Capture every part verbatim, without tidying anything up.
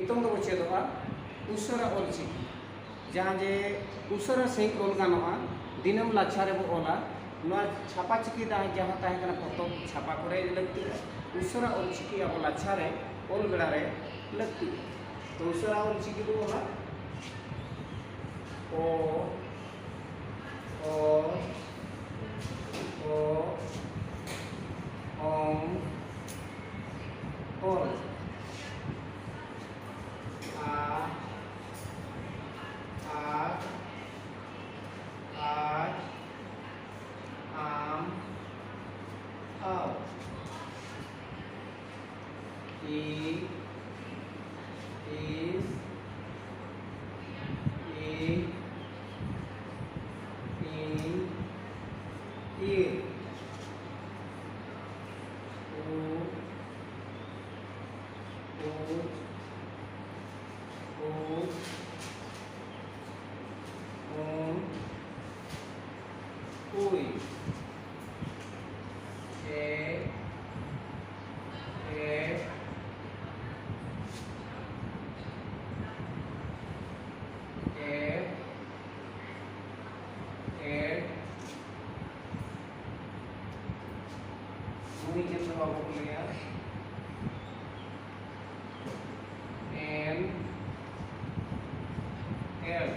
ᱱᱤᱛᱚᱝ ᱫᱚᱵᱚ ᱪᱮᱫᱚᱜᱼᱟ ᱩᱥᱟᱹᱨᱟ ᱚᱞ ᱪᱤᱠᱤ, ᱡᱟᱦᱟᱸ ᱡᱮ ᱩᱥᱟᱹᱨᱟ ᱥᱟᱺᱦᱤᱡ ᱚᱞ ᱜᱟᱱᱚᱜᱼᱟ, ᱫᱤᱱᱟᱹᱢ ᱞᱟᱪᱷᱟ ᱨᱮᱵᱚ ᱚᱞᱟ᱾ ᱱᱚᱣᱟ ᱪᱷᱟᱯᱟ ᱪᱤᱠᱤ ᱫᱚ ᱡᱟᱦᱟᱸ ᱛᱟᱦᱮᱸ ᱠᱟᱱᱟ, ᱯᱚᱛᱚᱵ ᱪᱷᱟᱯᱟ ᱠᱚᱨᱮ ᱞᱟᱹᱠᱛᱤᱜᱼᱟ, ᱩᱥᱟᱹᱨᱟ ᱚᱞ ᱪᱤᱠᱤ ᱟᱵᱚ ᱞᱟᱪᱷᱟ ᱨᱮ ᱚᱞ ᱵᱮᱲᱟ ᱨᱮ ᱞᱟᱹᱠᱛᱤᱜᱼᱟ᱾ ᱛᱚ ᱩᱥᱟᱹᱨᱟ ᱚᱞ ᱪᱤᱠᱤ ᱵᱚ ᱚᱞᱟ, ᱚ, ᱚ, ᱚ, ᱚᱝ, ᱚᱞ, ᱟ, ᱟᱨ, ᱟᱡ, ᱟᱢ, ᱟᱣ, ᱤ, ᱤᱥ, ᱤ, ᱤᱧ, ᱤᱨ, ᱩ, ᱩᱡ, ᱩᱡ, ᱩᱱ, ᱩᱭ, ᱮ, ᱮ, ᱮ, ᱮ, ᱱᱩᱭ ᱪᱮᱫ ᱫᱚ ᱵᱟᱵᱚ ᱞᱟᱹᱭᱟ? ᱮᱱ, ᱮᱞ,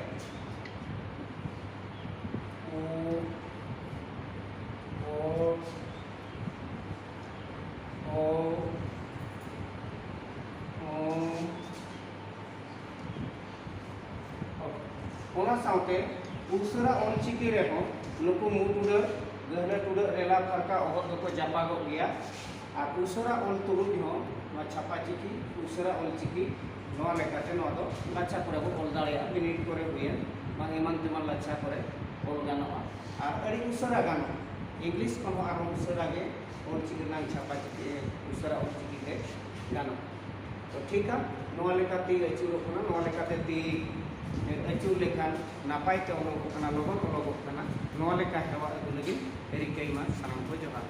ᱩ, ᱳ, ᱳ, ᱳ, ᱚᱱᱟ ᱥᱟᱶᱛᱮ ᱩᱥᱟᱹᱨᱟ ᱚᱞᱪᱤᱠᱤ ᱨᱮᱦᱚᱸ ᱱᱩᱠᱩ ᱢᱩ ᱴᱩᱰᱟᱹᱜ, ᱜᱟᱹᱦᱞᱟᱹ ᱴᱩᱰᱟᱹᱜ, ᱨᱮᱞᱟ ᱯᱷᱟᱨᱠᱟ ᱚᱦᱚᱫ ᱫᱚᱠᱚ ᱡᱟᱯᱟᱜᱚᱜ ᱜᱮᱭᱟ᱾ ᱟᱨ ᱩᱥᱟᱹᱨᱟ ᱚᱞ ᱛᱩᱞᱩᱡ ᱦᱚᱸ ᱱᱚᱣᱟ ᱪᱷᱟᱯᱟ ᱪᱤᱠᱤ, ᱩᱥᱟᱹᱨᱟ ᱚᱞ ᱪᱤᱠᱤ, ᱱᱚᱣᱟ ᱞᱮᱠᱟᱛᱮ ᱱᱚᱣᱟ ᱫᱚ ᱞᱟᱪᱷᱟ ᱠᱚᱨᱮ ᱵᱚ ᱚᱞ ᱫᱟᱲᱮᱭᱟᱜᱼᱟ, ᱵᱤᱱᱤᱰ ᱠᱚᱨᱮ ᱦᱩᱭᱮᱱ, ᱵᱟᱝ ᱮᱢᱟᱱ ᱛᱮᱢᱟᱱ ᱞᱟᱪᱷᱟ ᱠᱚᱨᱮ ᱚᱞ ᱜᱟᱱᱚᱜᱼᱟ᱾ ᱟᱨ ᱟᱹᱰᱤ ᱩᱥᱟᱹᱨᱟ ᱜᱟᱱᱚᱜᱼᱟ, ᱤᱝᱞᱤᱥ ᱠᱷᱚᱱ ᱦᱚᱸ ᱟᱨᱦᱚᱸ ᱩᱥᱟᱹᱨᱟ ᱜᱮ ᱚᱞ ᱪᱤᱠᱤ ᱨᱮᱱᱟᱜ ᱪᱷᱟᱯᱟ ᱪᱤᱠᱤ, ᱩᱥᱟᱹᱨᱟ ᱚᱞ ᱪᱤᱠᱤ ᱛᱮ ᱜᱟᱱᱚᱜᱼᱟ᱾ ᱛᱚ ᱴᱷᱤᱠᱟ, ᱱᱚᱣᱟ ᱞᱮᱠᱟᱛᱮ ᱟᱹᱪᱩᱨᱚᱜ ᱠᱟᱱᱟ, ᱱᱚᱣᱟ ᱞᱮᱠᱟᱛᱮ ᱛᱤ ᱟᱹᱪᱩᱨ ᱞᱮᱠᱷᱟᱱ ᱱᱟᱯᱟᱭ ᱛᱮ ᱚᱞᱚᱜᱚᱜ ᱠᱟᱱᱟ, ᱞᱚᱜᱚᱱ ᱚᱞᱚᱜᱚᱜ ᱠᱟᱱᱟ᱾ ᱱᱚᱣᱟ ᱞᱮᱠᱟ ᱦᱮᱣᱟ ᱟᱹᱜᱩ ᱞᱟᱹᱜᱤᱫ ᱨᱤᱠᱟᱹᱭ ᱢᱟ᱾ ᱥᱟᱱᱟᱢ ᱠᱚ ᱡᱚᱦᱟᱨ᱾